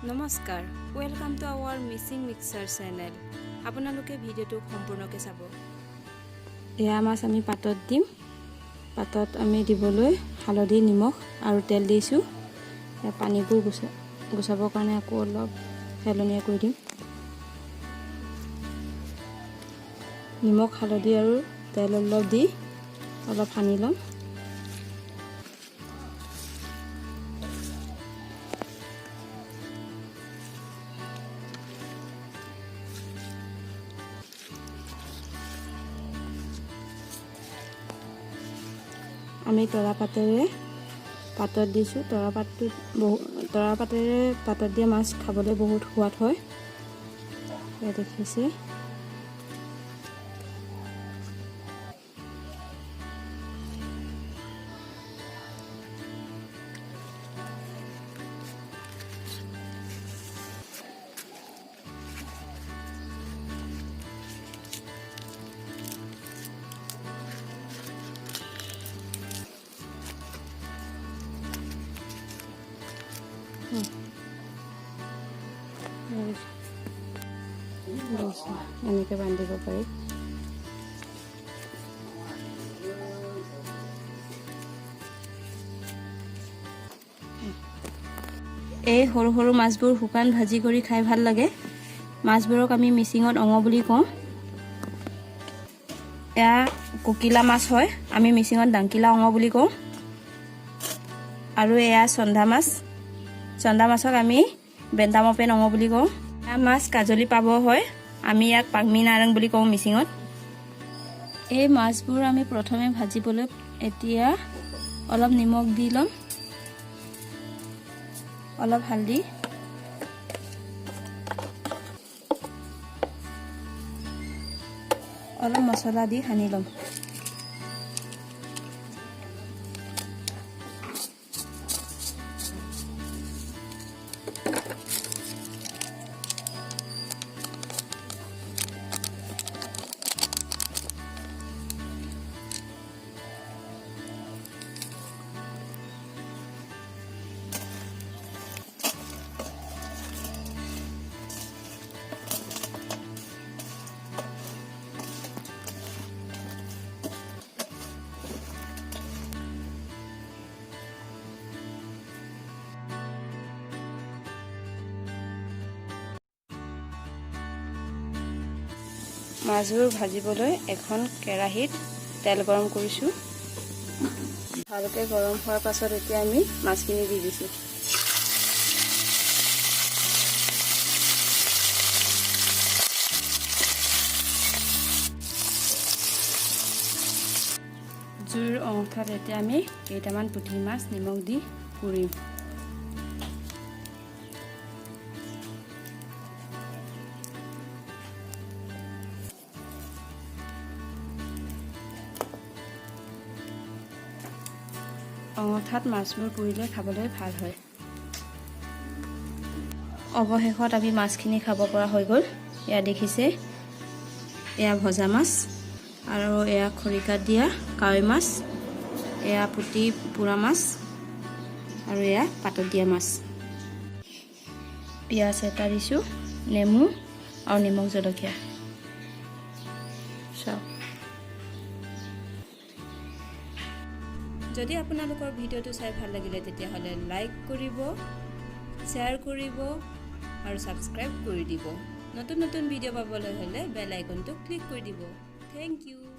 নমস্কাৰ, welcome to our Mising mixer channel. আপোনালোকে ভিডিঅ'টো সম্পূৰ্ণকৈ চাব। এয়া মাছ আমি পাতত দিম। পাতত আমি দিবলৈ হালধি, নিমখ আৰু তেল দিছোঁ। পানীবোৰ গুচাবৰ কাৰণে আকৌ অলপ হেলনীয়া কৰি দিম। নিমখ, হালধি আৰু তেল অলপ দি অলপ সানি ল'ম। আমি তৰা পাতেৰে পাতত দিছোঁ। তৰা পাতেৰে পাতত দিয়া মাছ খাবলৈ বহুত সোৱাদ হয়। দেখিছে, এনেকৈ বান্ধিব পাৰি। এই সৰু সৰু মাছবোৰ শুকান ভাজি কৰি খাই ভাল লাগে। মাছবোৰক আমি মিচিঙত অঙ বুলি কওঁ। এয়া কোকিলা মাছ হয়, আমি মিচিঙত ডাংকিলা অঙ বুলি কওঁ। আৰু এয়া চন্দা মাছ। চন্দা মাছক আমি বেন্দামপেন অঙ বুলি কওঁ। এয়া মাছ কাজলি পাব হয়, আমি ইয়াক পাগমি নাৰং বুলি কওঁ মিচিঙত। এই মাছবোৰ আমি প্ৰথমে ভাজিবলৈ এতিয়া অলপ নিমখ দি ল'ম, অলপ হালধি, অলপ মছলা দি সানি ল'ম। মাছবোৰ ভাজিবলৈ এখন কেৰাহীত তেল গৰম কৰিছোঁ। ভালকৈ গৰম হোৱাৰ পাছত এতিয়া আমি মাছখিনি দি দিছোঁ। জুইৰ অঙঠাত এতিয়া আমি কেইটামান পুঠি মাছ নিমখ দি পুৰিম। অঙঠাত মাছবোৰ পুৰিলে খাবলৈ ভাল হয়। অৱশেষত আমি মাছখিনি খাব পৰা হৈ গ'ল। এয়া দেখিছে, এয়া ভজা মাছ আৰু এয়া খৰিকাত দিয়া কাৱৈ মাছ, এয়া পুঠি পোৰা মাছ আৰু এয়া পাতত দিয়া মাছ। পিঁয়াজ এটা দিছোঁ, নেমু আৰু নিমখ, জলকীয়া। চাওক, যদি আপোনালোকৰ ভিডিঅ'টো চাই ভাল লাগিলে তেতিয়াহ'লে লাইক কৰিব, শ্বেয়াৰ কৰিব আৰু ছাবস্ক্ৰাইব কৰি দিব। নতুন নতুন ভিডিঅ' পাবলৈ হ'লে বেল আইকনটো ক্লিক কৰি দিব। Thank you.